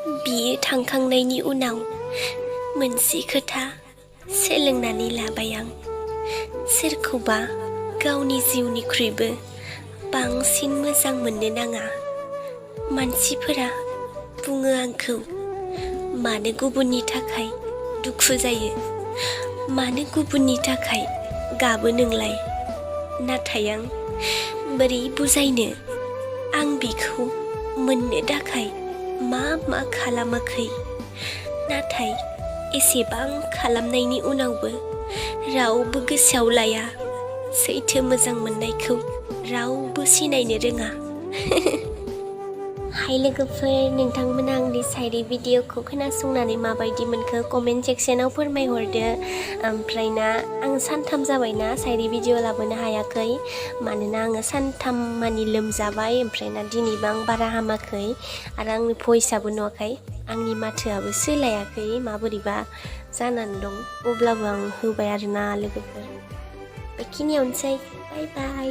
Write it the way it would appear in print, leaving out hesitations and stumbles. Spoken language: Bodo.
बियो थांखांनायनि उनाव मोनसे खोथा सोलोंनानै लाबाय आं। सोरखौबा गावनि जिउनिख्रुइबो बांसिन मोजां मोननो नाङा। मानसिफोरा बुङो आंखौ, मानो गुबुननि थाखाय दुखु जायो, मानो गुबुननि थाखाय गाबो नोंलाय? नाथाय आं बोरै बुजायनो, आं बिखौ मोननो थाखाय मा खालामाखै। नाथाय एसेबां खालामनायनि उनावबो रावबो गोसोआव लाया। सैथो मोजां मोननायखौ रावबो सिनायनो रोङा। हाय लोगोफोर, नोंथांमोना आंनि शायरि भिडिअखौ खोनासंनानै माबायदि मोनखो कमेन्ट सेक्सनाव फोरमायहरदो। ओमफ्राय ना आं सानथाम जाबायना शायरि भिडिअ लाबोनो हायाखै, मानोना आङो सानथाम मानि लोमजाबाय। ओमफ्राय ना दिनैबो आं बारा हामाखै आरो आंनि भइसआबो नुवाखै, आंनि माथोआबो सोलायाखै, माबोरैबा जानानै दं। अब्लाबो आं होबाय आरोना लोगोफोर। बेखिनियावनोसै, बाय बाय।